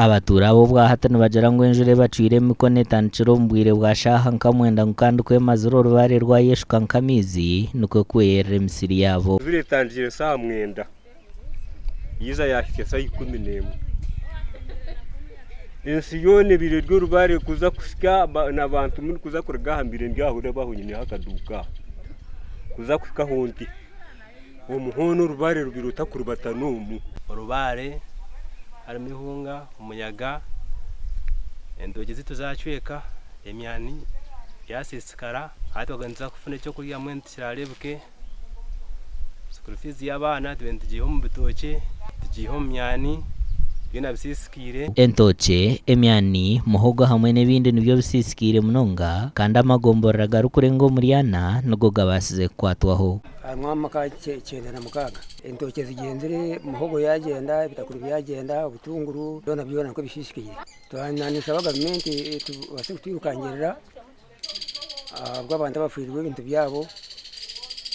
Abatuura aba obwahati nibagira ngu enjura ebacwire emikono etandikire omu bwire bwa shaaha nka mwenda ngu kandi ku emazire orubaare rwayeshuka nk'amaizi nikwo kweyerera emisiri yaabo. Enjura etandikire shaaha mwenda yaija yaahitsya shaaha 11. Ensi yoona ebaire eri orubaare kuza kuhika n'abantu murikuza kuruga aha mbaire ndi aho reeba aho nyineho akaduuka aho kuza kuhika aho ndi omu hoona orubaare rubaire otakurubata n'omu. Orubaare harimu eihunga, omuyaga, entookye zaitu zaacweka, emyani yaasiisikara, hati twaba nituza kufuna ekyokurya mbwenu tikiraareebike. School fees y'abaana tubaire nitugiiha omu bitookye, tugiiha omu myani, byona bisiisikaire. Entookye, emyani, muhogo hamwe n'ebindi nibyo bisiisikaire munonga kandi amagomborora garikurenga omuri ana nigo gabaasize kukwatwaho. Harimu amaka 96. Entookye zigyenzire, muhogo yaagyenda, ebitakuri byagyenda, obutunguru byona byona nikwo bisiisikaire. Twaba nitushaba gavumenti etubaase kutwirukangirira ahabw'abantu abafiirwe ebintu byabo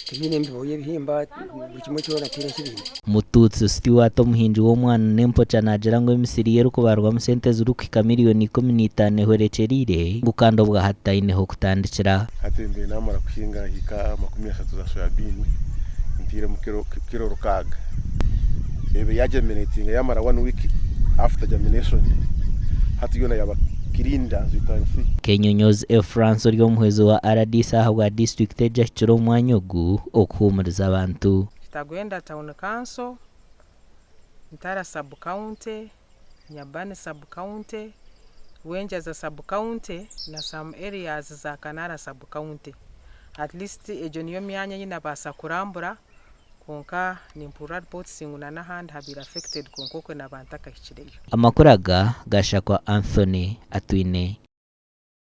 tibaine mbibo y'ebihimba buri kimwe kyona tihaine eki baine. Mututsi Stuart omuhingi w'omwana n'empokya naagira ngu emisiri ye erikubarwamu sente zirikuhika miriyoni 15 ehwerekyereire ngu kandi obwahati taine h'okutandikira. Hati mbaire naamara kuhinga hiika 30 za soya bean ntairemu kiro 6. Ebe yagerminatinga yamara one week after germination hati yoona yaaba cleaned as you can see. Kenyonyozi Efrance ori omuhwezi wa rdc ahabwa disiturikiti egi ahikire omu mwanya ogu okuhuumuriza abantu. Kitagwenda Town Council, Ntara Sub-County, Nyabani Sub-County, Rwenjaza Sub-County na some areas za Kanara Sub-County. At least egyo niyo myanya ei nabaasa kurambura kwonka nimpurira reports ngu na n'ahandi habaire affected kwonka okwe naba ntakahikireyo. Amakuru aga gashakwa Anthony Atwine.